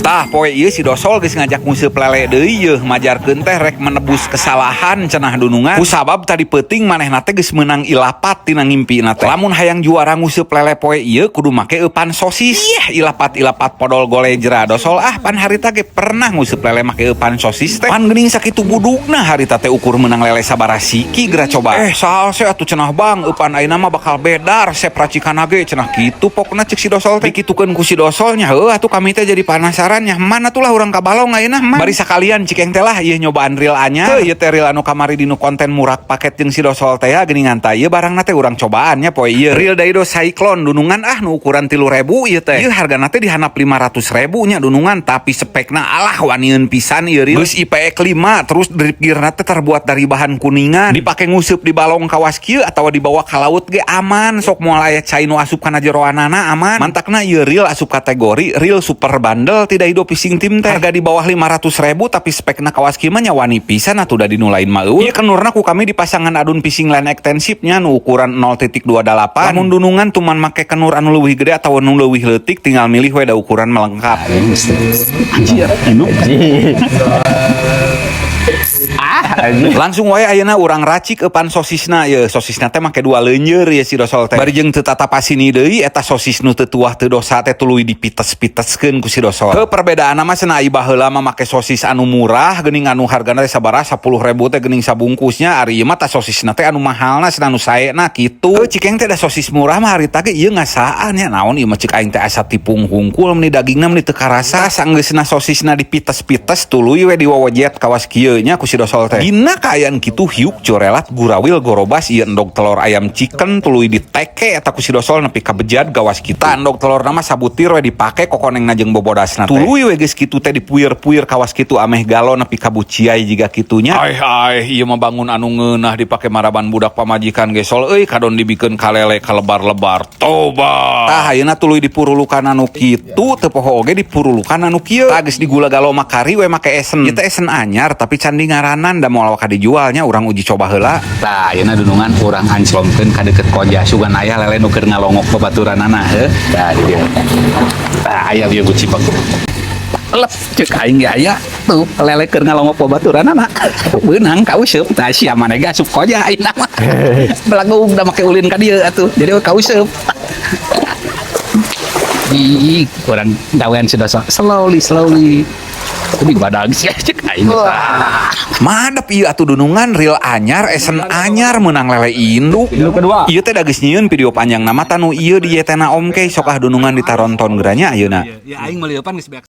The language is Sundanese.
Tah, poe ieu si Dosol geus ngajak nguseup lele deui yeuh, majarkeun teh rek menebus kesalahan cenah, dunungan. Kusabab tadi peuting manehna teh geus meunang ilapat tina ngimpina teh. Lamun hayang juara nguseup lele poe ieu kudu make eupan sosis. Ih, ilapat-ilapat podol golejra Dosol ah, pan harita ge pernah nguseup lele make eupan sosis teh. Pan geuning sakitu budukna harita teh, ukur menang lele sabaraha siki geura coba. Eh, salse atuh cenah, Bang, eupan ayeuna mah bakal beda resep racikan ge cenah kitu pokna cek si Dosol teh. Dikitukeun ku si Dosolnya, heuh atuh kami teh jadi penasaran nya. Mana tuh lah urang ka balong ayeuna man. Bari sakalian cikeng teh lah ieu nyobaan reel anyar. Heuh, ieu teh reel anu kamari dinu konten murak paket jeung si Dosol teh ya geuningan. Tah, ieu barangna teh urang cobaan nya poe ieu. Reel Daido Cyclone, dunungan ah, nu ukuran 3000 ieu teh. Ieu hargana teh dihandap 500 ribu nya, dunungan, tapi spekna alah wanieun pisan ieu reel. Geus IPX 5, terus drip gearna teh terbuat dari bahan kuningan. Dipake nguseup di balong kawas kieu atawa dibawa ka laut ge aman. Sok moal aya cai nu asup kana jeroanana, aman. Mantakna ieu reel asup kategori reel super bandel ti Daido Fishing Team teh. Harga di bawah 500 ribu tapi spekna kawas kieu mah nya wani pisan atuh, da dinu lain mah euweuh. Ieu kenurna ku kami dipasangan adun fishing line ekstensifnya nu ukuran 0.28. Lamun dunungan tuman make kenur anu leuwih gede atawa nu leuwih leutik, tinggal milih we, da ukuran melengkap. Anjir, induk. Ah, anjir. Langsung wae ayeuna urang racik eupan sosisna ye. Sosisna teh make dua leunyer ye si Dosol teh. Bari jeung teu tatapasini deui eta sosis nu teu tuah teu dosa teh tuluy dipites-piteskeun ku si Dosol. Heuh, perbedaanna mah cenah ai baheula mah make sosis anu murah geuning, anu hargana teh sabaraha 10.000 teh geuning sabungkusnya. Ari ieu mah tah sosisna teh anu mahalna cenah, anu saena kitu. Heuh, cikeng teh da sosis murah mah harita ge ieu ngasaan ya, naon ieu mah cek aing teh asa tipung hungkul, meni dagingna meni teu karasa. Sanggeusna sosisna dipites-pites, tuluy we diwawejet kawas kieu nya ku si Dosol teh. Dina kaayaan kitu hiuk jorelat gurawil gorobas ieu endog telur ayam chicken, tuluy diteke eta ku si Dosol nepi ka bejad gawas kitu. Endog telur mah sabutir we dipake, kokonengna jeung bobodasna teh. Tuluy we geus kitu teh dipuir-puir kawas kitu ameh galo nepi ka buciai jiga kitunya. Ai ai, ieu mah bangun anu ngeunah dipake maraban budak pamajikan ge Sol euy, kadon dibikeun kalele kalebar-lebar. Toba. Tah, ayeuna tuluy dipurulukan anu kitu, teu poho oge dipurulukan anu kieu. Tah, geus digula galo mah kari we make esen. Ieu teh esen anyar tapi can di ngaranan, da moal waka dijualnya, urang uji coba heula. Tah, ayeuna dunungan urang anclongkeun ka deukeut koja, sugan aya lele nu keur ngalongok babaturanana heuh. Tah, di dieu. Tah, aya ieu guci pak. Lep cek aing ge aya tuh lele keur ngalongok babaturanana. Beunang kauseup. Tah, sia maneh ge asup koja ayeuna mah. Belagung da make ulin ka dieu atuh. Jadi we kauseup. Ih, kurang gawean sudah slowly slowly. Tapi badag sih cek aing. Tah. Madep ieu atuh, dunungan, reel anyar, esen anyar, meunang lele induk. Induk kedua. Ieu teh da geus nyieun video panjang nama tanu ieu di YT na Om Kei. Sok ah, dunungan, ditaronton geura nya ayeuna. Ya aing meuli eupan geus beak.